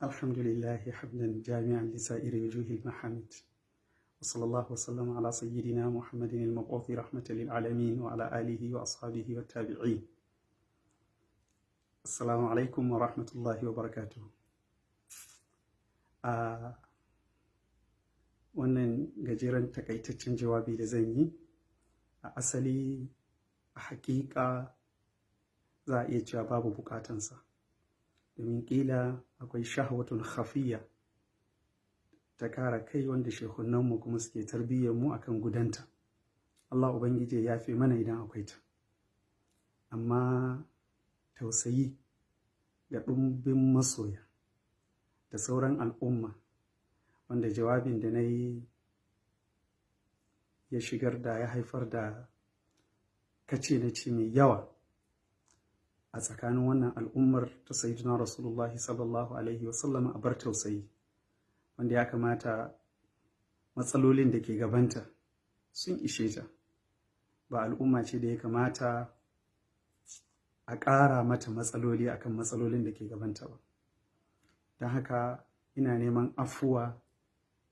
الحمد لله حمدا جامعا لسائر وجوه المحامد، وصلى الله وسلم على سيدنا محمد المبعوث رحمة للعالمين وعلى آله وأصحابه والتابعين. السلام عليكم ورحمة الله وبركاته. Wannan gajeren takaitaccen jawabi da zan yi, a asali, a hakika, za a iya cewa babu bukatansa, domin kila akwai shahwatun khafiyya ta kara kai wanda shehunanmu kuma suke tarbiyyar mu akan gudanta. Allah Ubangiji ya fi mana idan akwai ta. Amma tausayi ga ɗumbin masoya da sauran al'umma wanda jawabin da na yi ya shigar da ya haifar da kace na ce mai yawa a tsakanin wannan al'ummar ta Sayyidina Rasulullahi sallallahu alaihi wasallam, a bar tausayi, wanda ya kamata matsalolin da ke gabanta sun ishe ta. Ba al'umma ce da ya kamata a ƙara mata matsaloli akan matsalolin da ke gabanta ba. Don haka ina neman afuwa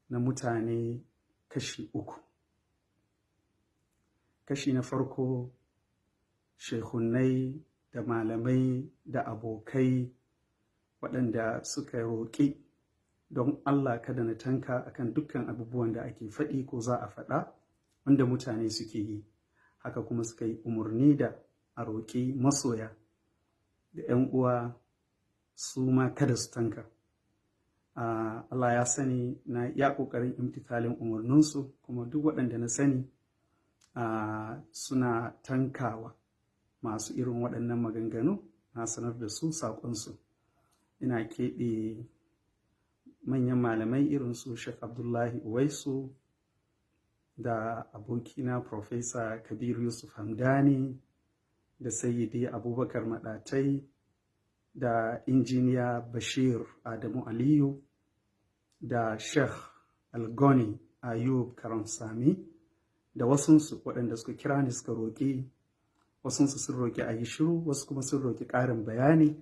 na mutane kashi uku. Kashi na farko, shehunai da malamai da abokai waɗanda suka roƙi don Allah kada na tanka akan dukkan abubuwan da ake faɗi ko za a faɗa wanda mutane suke yi. Haka kuma suka yi umarni da a roƙi masoya da 'yan uwa su ma kada su tanka. Allah ya sani na ya ƙoƙarin imtithalin umarninsu, kuma duk waɗanda na sani suna tankawa masu irin waɗannan maganganu, na sanar da su saƙonsu. Ina keɓe manyan malamai irin su Sheikh Abdullahi Uwaisu da abokina Professor Kabir Yusuf Hamdani da Sayyidi Abubakar Maɗatai da Injiniya Bashir Adamu Aliyu da Sheikh Algoni Ayub Karamsami da wasunsu waɗanda suka kira ni suka roƙi. Wasunsu sun roƙi a yi shiru, wasu kuma sun roƙi ƙarin bayani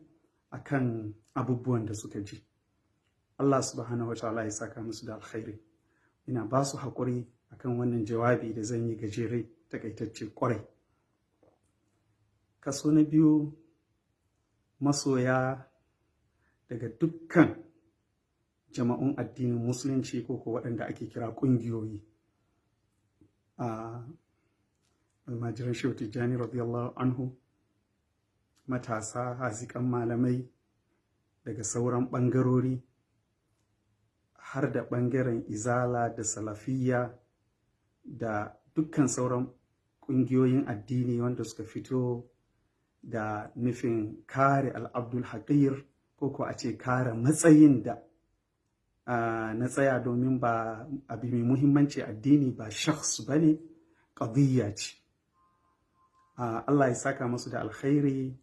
akan abubuwan da suka ji. Allah subhanahu wa ta'ala ya saka musu da alkhairi. Ina ba su haƙuri akan wannan jawabi da zan yi, gajere, takaitacce ƙwarai. Kaso na biyu, masoya daga dukkan jama'un addinin Musulunci ko waɗanda ake kira ƙungiyoyi, a almajiran Shehu Tijjani radiyallahu anhu, matasa, haziƙan malamai daga sauran ɓangarori, har da ɓangaren Izala da Salafiyya da dukkan sauran ƙungiyoyin addini wanda suka fito da nufin kare al'abdul haƙir, ko a ce kare matsayin da na tsaya, domin ba abu mai muhimmanci addini ba shakhs ba ne, ƙadiyya ce. Allah ya saka masu da alkhairi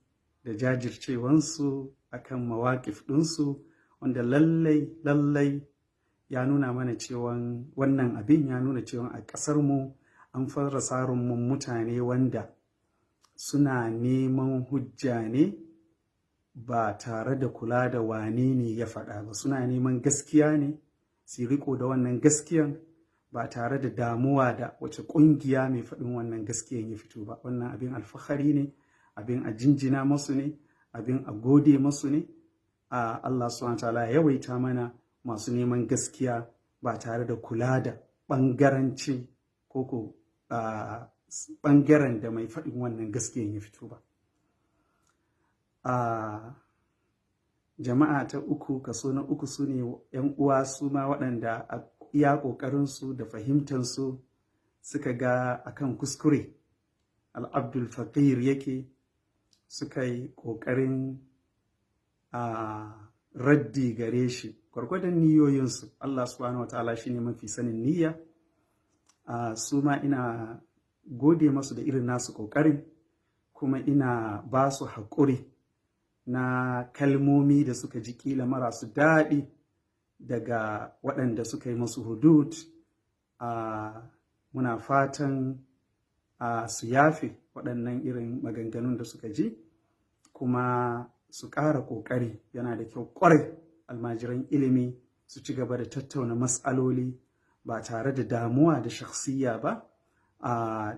da jajircewansu akan mawaƙif ɗinsu, wanda lallai lallai ya nuna mana cewa wannan abin ya nuna cewa a ƙasarmu an fara samun mutane wanda suna neman hujja ne ba tare da kula da wane ne ya faɗa ba. Suna neman gaskiya ne, su riko da wannan gaskiyan ba tare da damuwa da wace ƙungiya mai faɗin wannan gaskiyan ya fito ba. Wannan abin alfahari ne, abin a jinjina masu ne, abin a gode masu ne. A Allah subhanahu ta'ala ya yawaita mana masu neman gaskiya ba tare da kula da ɓangaranci ko ɓangaren da mai faɗin wannan gaskiyan ya fito ba. A jama'a ta uku, kaso na uku, su ne 'yan uwa su ma waɗanda a iya ƙoƙarinsu da fahimtansu suka ga akan kuskure al'abdul faqir yake, suka yi ƙoƙarin a raddi gare shi gwargwadon niyoyinsu. Allah subhanahu wa ta'ala shine mafi sanin niyya. Su ma ina gode masu da irin nasu ƙoƙarin, kuma ina ba su haƙuri na kalmomi da suka ji ƙila marasu daɗi daga waɗanda suka yi masu hudud. Muna fatan su yafe waɗannan irin maganganun da suka ji, kuma su ƙara ƙoƙari. Yana da kyau ƙwarai. almajiran ilimi su ci gaba da tattauna matsaloli ba tare da damuwa da shakhsiyya ba,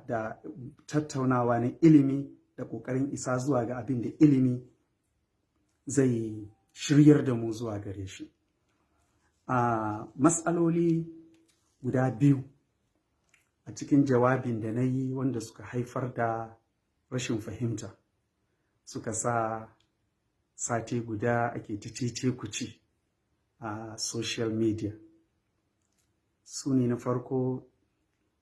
da tattaunawa na ilimi da ƙoƙarin isa zuwa ga abin da ilimi zai shiryar da mu zuwa gare shi. A matsaloli guda biyu a cikin jawabin da na yi wanda suka haifar da rashin fahimta, suka sa sati guda ake ta cece kuce a social media, su ne: na farko,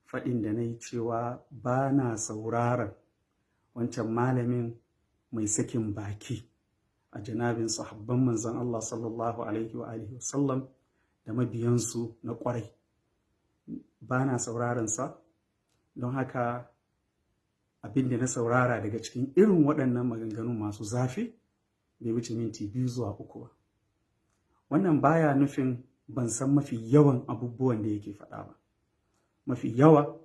faɗin da na yi cewa ba na sauraron wancan malamin mai sakin baki a janabin sahabban Manzon Allah sallallahu alaihi wa alihi wasallam da mabiyansu na ƙwarai. Ba na sauraron sa, don haka abin da na saurara daga cikin irin waɗannan maganganu masu zafi bai wuce minti 2 zuwa 3 ba. Wannan baya nufin ban san mafi yawan abubuwan da yake faɗa ba. Mafi yawa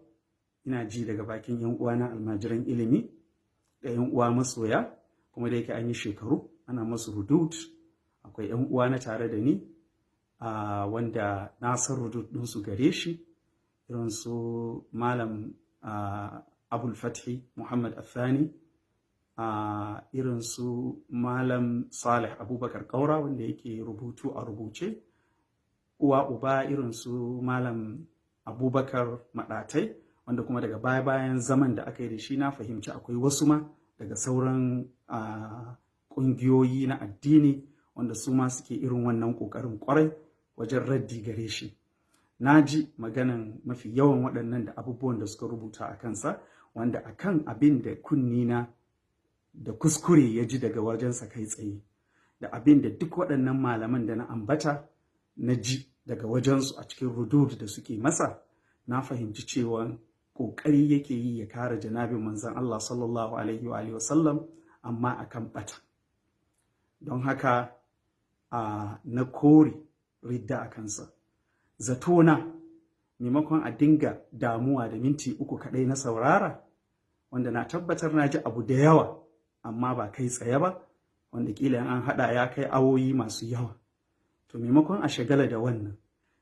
ina ji daga bakin 'yan uwana almajiran ilimi da 'yan uwa masoya, kuma da yake an yi shekaru ana masu rudud, akwai 'yan uwa na tare da ni wanda na san rudud ɗinsu gare shi, irin su Malam Abul Fathi Muhammad Athani, irin su Malam Salih Abubakar Kaura wanda yake rubutu a rubuce, uwa uba irin su Malam Abubakar Maɗatai, wanda kuma daga baya bayan zaman da aka yi da shi na fahimci akwai wasu ma daga sauran ƙungiyoyi na addini wanda su ma suke irin wannan ƙoƙarin ƙwarai wajen raddi gare shi. Na ji maganan mafi yawan waɗannan da abubuwan da suka rubuta a kansa, wanda akan abin da kunnina da kuskure ya ji daga wajensa kai tsaye da abin da duk waɗannan malaman da na ambata na ji daga wajensu a cikin rudud da suke masa, na fahimci cewa ƙoƙari yake yi ya kare janabin Manzon Allah sallallahu alaihi wa wasallam, amma akan ɓata. Don haka na kore ridda a kansa. Zatona, maimakon a dinga damuwa da minti 3 kaɗai na saurara, wanda na tabbatar na ji abu da yawa amma ba kai tsaye ba, wanda kila an haɗa ya kai awoyi masu yawa, to maimakon a shagala da wannan,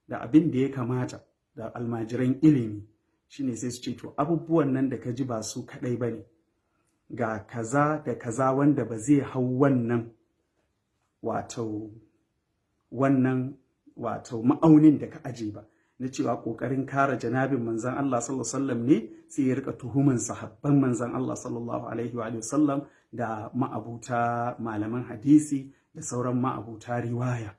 da abin da ya kamata da almajiran ilimi shine sai su ce, "To, abubuwan nan da ka ji ba su kaɗai ba ne, ga kaza da kaza wanda ba zai hau wannan wato ma'aunin da ka aje ba na cewa ƙoƙarin kare janabin Manzan Allah sallallahu alaihi wasallam ne sai ya rika tuhuman sahabban Manzan Allah sallallahu alaihi wa sallam da ma'abuta malaman hadisi da sauran ma'abuta riwaya."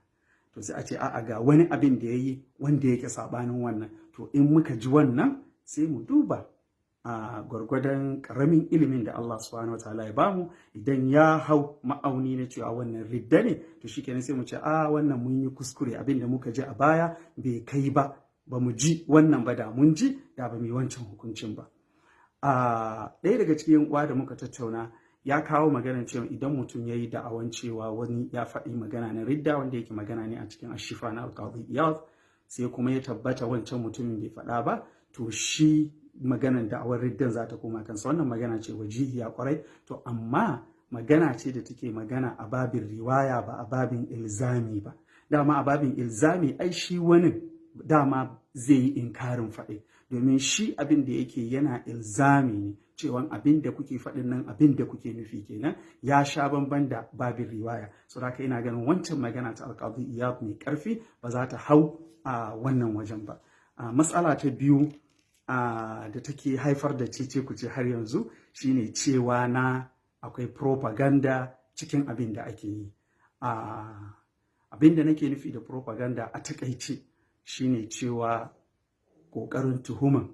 To sai a ce, "A'a, ga wani abin da yayi wanda yake sabanin wannan." To in muka ji wannan, sai mu duba a gwargwadon karamin ilimin da Allah subhanahu wa ta'ala ya bamu. Idan ya hau ma'auni na cewa wannan ridda ne, to shikenan, sai mu ce, "A, wannan mun yi kuskure, abin da muka ji a baya bai kai ba, ba mu ji wannan ba. Da mun ji, da ba mu yi wancan hukuncin ba." A ɗaya daga cikin uwa da muka tattauna ya kawo maganar cewa idan mutum ya yi da'awan cewa wani ya faɗi magana na ridda, wanda yake magana ne a cikin Ashifa na Alƙadi Iyad, sai kuma ya tabbata wancan mutumin bai faɗa ba, to shi maganan da'awar riddan za ta koma kansa. Wannan magana ce wajihiya kwarai. To amma magana ce da take magana a babin riwaya, ba a babin ilzami ba. Dama a babin ilzami ai shi wani dama zai yi inkarin faɗi, domin shi abin da yake yana ilzami ne cewa abin da kuke faɗin nan, abin da kuke nufi kenan, ya sha bamban da babin riwaya. So haka ina ganin wancan magana ta Alƙadi Iyad mai ƙarfi ba za ta hau a wannan wajen ba. Matsala ta biyu da take haifar da cece kuce har yanzu shine cewa na akwai propaganda cikin abin da ake yi. Abin da nake nufi da propaganda a takaice shine cewa ƙoƙarin tuhuman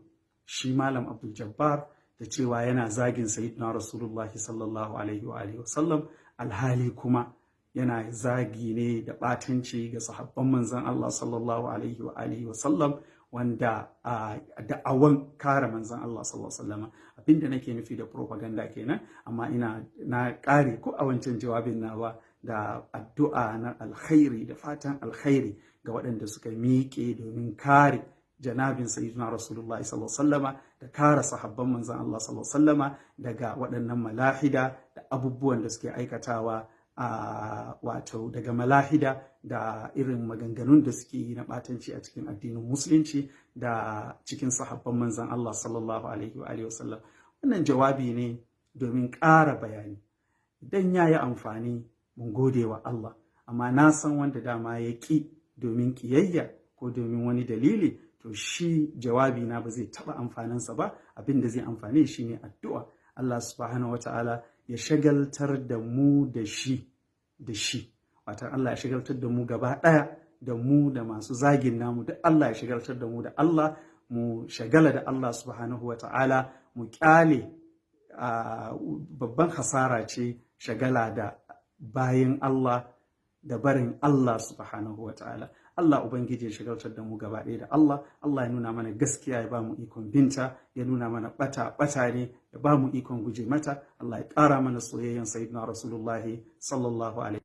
shi Malam Abdul Jabbar da cewa yana zagin Sayyidina Rasulullahi sallallahu alaihi wa alihi wasallam, alhali kuma yana zagi ne da ɓatanci ga sahabban Manzon Allah sallallahu alaihi wa alihi wasallam, wanda a da'awan kare Manzon Allah sallallahu alaihi wasallam. Abinda nake nufi da propaganda kenan. Amma ina na ƙare ko a wancan jawabin nawa da addu'a na alkhairi da fatan alkhairi ga waɗanda suka miƙe domin kare janabin Sayyidina Rasulullahi sallallahu alaihi wasallama da kare sahabban Manzon Allah sallallahu alaihi wasallama daga waɗannan malahida da abubuwan da suke aikatawa. wato daga malahida da irin maganganun da suke yi na ɓatanci a cikin addinin Musulunci da cikin sahabban Manzan Allah sallallahu alaihi wa alihi wasallam. Wannan jawabi ne domin ƙara bayani. Idan ya yi amfani, mun gode wa Allah, amma na san wanda dama ya ƙi domin ƙiyayya ko domin wani dalili, to shi jawabi na ba zai taɓa amfaninsa ba. Abin da zai amfane shi ne addu'a. Allah subhanahu wa ta'ala ya shagaltar da mu da shi, wato Allah ya shagaltar da mu gaba ɗaya, da mu da masu zagin namu duk. Allah ya shagaltar da mu da Allah, mu shagala da Allah subhanahu wa ta'ala, mu kyale. Babban hasara ce shagala da bayin Allah da barin Allah subhanahu wa ta'ala. Allah Ubangiji ya shagaltar da mu gaba ɗaya da Allah. Allah ya nuna mana gaskiya, ya ba mu ikon binta, ya nuna mana ɓata ɓata ne, ya ba mu ikon guje mata. Allah ya ƙara mana soyayyen Sayyidina Rasulullahi sallallahu alaihi.